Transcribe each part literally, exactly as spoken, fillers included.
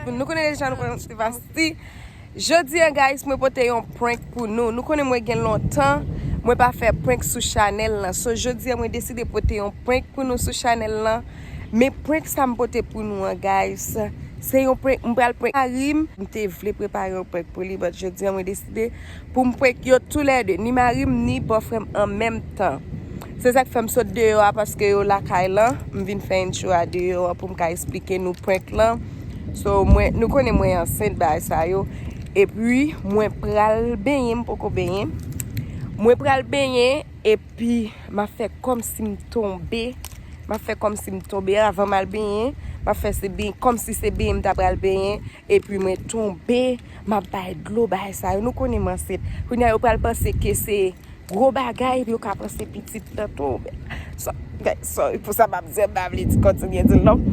Nou konnen deja, nou konnen se Vasti. Jodi a, guys, mwen pote yon prank pou nou. Nou konnen mwen gen lontan mwen pa fè prank sou chanèl lan. So, jodi a, mwen deside pote yon prank pou nou sou chanèl lan. Men prank sa m pote pou nou an, guys, se yon prank, m pral prank mari m. M te vle prepare yon prank pou li, but jodi a, mwen deside pou m prank yo toulède, ni mari m, ni bòfrè m an menm tan. Se sa k fè m sot deyò a, paske yo lakay lan. M vin fè entwo a deyò a pou m ka esplike nou prank lan. So, mwen, nou konnen mwen ansent, bagay sa yo. Epi, mwen pral benyen, m poko benyen. Mwen pral benyen, epi m ap fè kòmsi m tonbe. M ap fè kòmsi m tonbe avan m al benyen. M ap fè se benyen, kòmsi se benyen m ta pral benyen. Epi mwen tonbe, m ap bay dlo, bagay sa yo. Nou konnen m ansent. Kounye a, yo pral panse ke se gwo bagay, epi yo ka panse pitit lan tonbe. So, guys, sorry pou sa m ap di, m pa vle di kontinye di l non.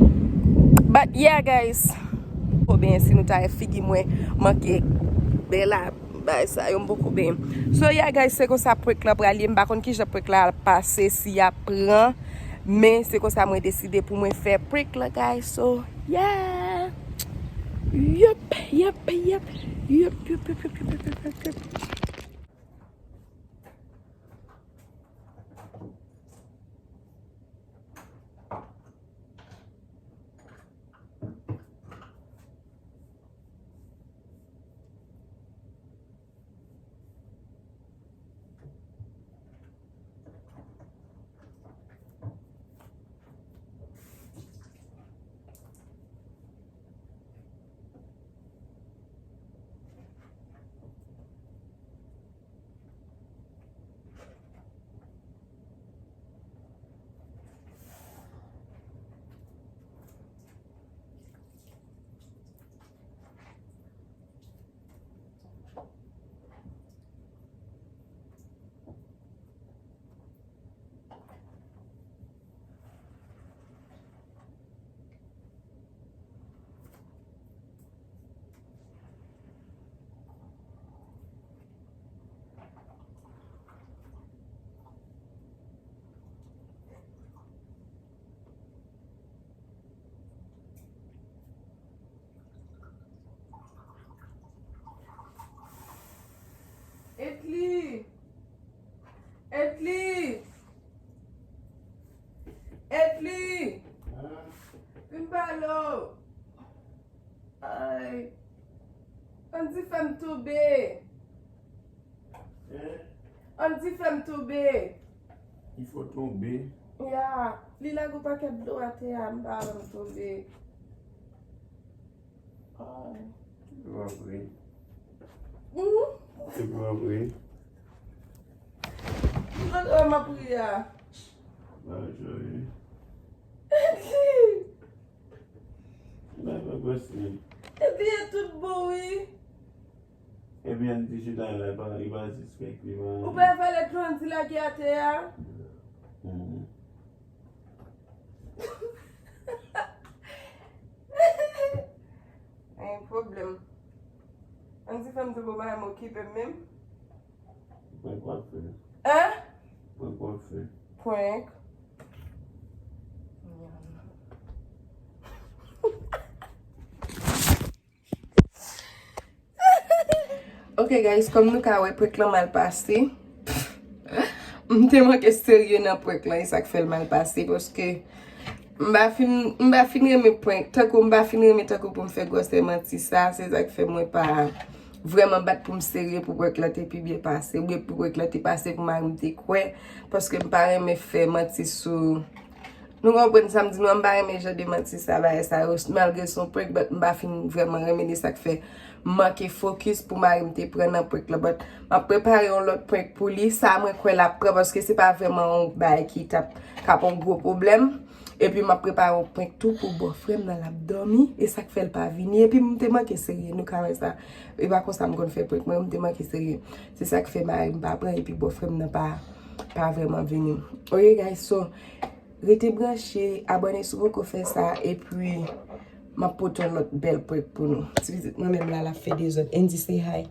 But yeah, guys. Oubyen si nou ta wè figi mwen manke bèl a, bagay sa yo, m poko benyen. So, yeah, guys, se konsa prank lan pral ye. M pa konn kijan prank la ap pase, si y ap pran. Men se konsa mwen deside pou mwen fè prank lan, guys. So, yeah. Yup, yup, yup. Yup, yup, yup, yup. Etli! Etli! Etli! Vin pale w! Ay! Andy fè m tonbe! Andy fè m tonbe! Il faut tomber. Ya, li lage yon pakèt dlo atè a, m pa wè m tonbe. Ay. Ou pa vre. Mhm. Ou pa vre. Ou pa vre, m ap ri a. Ba jwe. Ba pa pase. Epi e tout bon wi. Epi Andy chita la, li pa, li pa sispèk, li pa. Ou pa vale dlo Andy lage atè a? Mhm. Anyen pwoblèm. Andy fè m tonbe, pa janm okipe m menm. Prank w ap fè. Hein? Prank w ap fè. Prank. Ok, guys, kòm nou ka wè, prank lan mal pase. M te manke serye nan prank lan, e sa k fè l mal pase, paske m pa fin, m pa fin renmen prank, tankou m pa fin renmen tankou pou m fè gwosè manti sa, se sa k fè mwen pa vrèman bat pou m serye pou prank lan te pi byen pase, oubyen pou prank lan te pase pou mari m te kwè, paske m pa renmen fè manti sou Nou konprann sa m di nou an, m pa renmen jan de manti sa, bagay sa yo. Malgre se yon prank, but m pa fin vrèman renmen li, sa k fè m manke fokis pou mari m te pran nan prank lan. But m ap prepare yon lòt prank pou li. Sa mwen kwè l ap pran, paske se pa vrèman yon bagay ki t ap, k ap yon gwo pwoblèm. Epi m ap prepare yon prank tou pou bòfrè m nan, l ap dòmi. E sa k fè l pa vini. Epi m te manke serye, nou ka wè sa. E pa konsa m konn fè prank mwen, m te manke serye. Se sa k fè mari m pa pran, epi bòfrè m nan pa, pa vrèman vini. Ok, guys, so, rete branche, abòne si w poko fè sa, epi m ap pote yon lòt bèl prank pou nou. Ti pitit mwen menm la, l ap fè dezòd. Andy, say hi.